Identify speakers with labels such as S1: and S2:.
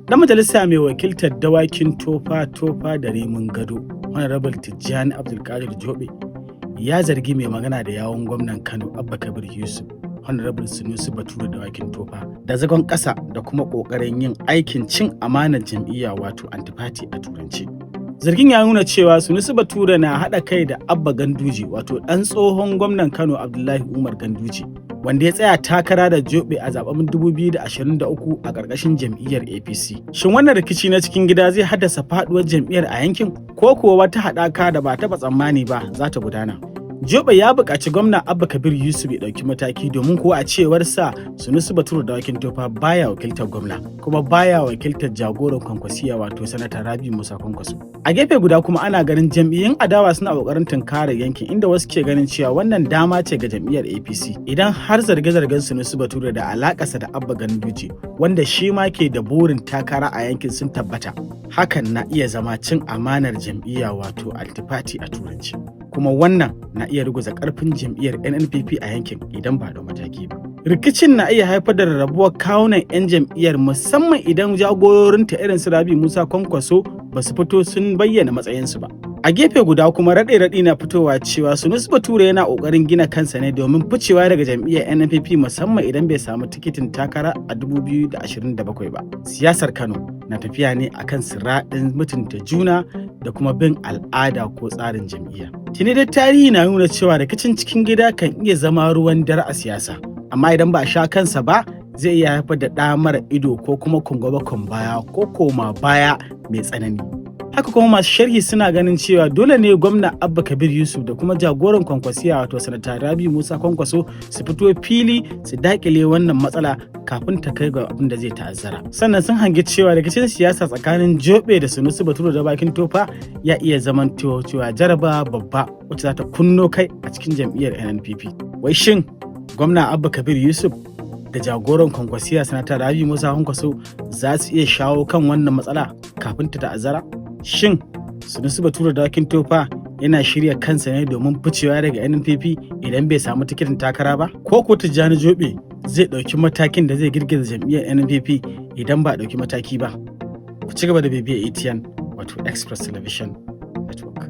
S1: Dan majalisa mai wakiltar Dawakin Tofa, Tofa da Rimin Gado, Honorable Tijjani Abdulkadir Jobe, ya zargi mai magana da yawun gwamnan Kano Abba Kabir Yusuf, Honorable Sunusi Bature Dawakin Tofa, da zagon ƙasa da kuma ƙoƙarin yin aikin cin amanar jam'iyya, wato anti-party a Turanci. Zargin ya nuna cewa Sunusi Bature na haɗa kai da Abba Ganduje, wato ɗan tsohon gwamnan Kano Abdullahi Umar Ganduje, wanda ya tsaya takara da Jobe a zaben 2023 a ƙarƙashin jam'iyyar APC. Shin wannan rikici na cikin gida zai haddasa faɗuwar jam'iyyar a yankin, ko kuwa wata haɗaka da ba taɓa tsammani ba za ta gudana? Jobe ya buƙaci gwamna Abba Kabir Yusuf ya ɗauki mataki, domin kuwa a cewar sa Sunusi Bature Dawakin Tofa baya wakiltar gwamna, kuma baya wakiltar jagoran Kwankwasiya, wato Sanata Rabiu Musa Kwankwaso. A gefe guda kuma, ana ganin jam'iyyun adawa suna ƙoƙarin tunkarar yankin, inda wasu ke ganin cewa wannan dama ce ga jam'iyyar APC idan har zarge-zargen Sunusi Bature da alakarsa da Abba Ganduje, wanda shi ma ke da burin takara a yankin, sun tabbata. Hakan na iya zama cin amanar jam'iyya, wato anti-party a Turanci. Kuma wannan na iya ruguza karfin jam'iyyar NNPP a yankin idan ba da mataki ba. Rikicin na iya haifar da rarrabuwar kawunan 'yan jam'iyyar, musamman idan jagororinta irin su Rabi Musa Kwankwaso ba su fito sun bayyana matsayinsu ba. A gefe guda kuma, raɗe-raɗi na fitowa cewa Sunusi Bature yana ƙoƙarin gina kansa ne domin ficewa daga jam'iyyar NNPP, musamman idan bai samu tikitin takara a 2027 ba. Siyasar Kano na tafiya ne akan siraɗin mutunta juna da kuma bin al'ada ko tsarin jam'iyya. Tuni dai tarihi na nuna cewa rikicin cikin gida kan iya zama ruwan dare a siyasa, amma idan ba a sha kansa ba, zai iya haifar da ɗa mara ido ko kuma kwan baya ko koma baya mai tsanani. Haka kuma masu sharhi suna ganin cewa dole ne gwamna Abba Kabir Yusuf da kuma jagoran Kwankwasiya, wato Sanata Rabi Musa Kwankwaso, su fito fili su dakile wannan matsala kafin ta kai ga abin da zai ta'azzara. Sannan sun hangi cewa rikicin siyasa tsakanin Jobe da Sunusi Bature Dawakin Tofa ya iya zaman cewa jaraba babba wacce za ta kunno kai a cikin jam'iyyar NNPP. Wai shin gwamna Abba Kabir Yusuf da jagoran Kwankwasiya Sanata Rabi Musa Kwankwaso za su iya shawo kan wannan matsala kafin ta ta'azzara? Shin Sunusi Bature Dawakin Tofa yana shirya kansa ne domin ficewa daga NNPP idan bai samu tikitin takara ba? Ko ko Tijjani Jobe zai ɗauki matakin da zai girgiza jam'iyyar NNPP idan ba a ɗauki mataki ba? Ku ci gaba da bibiyar ATN, wato Express Television Network.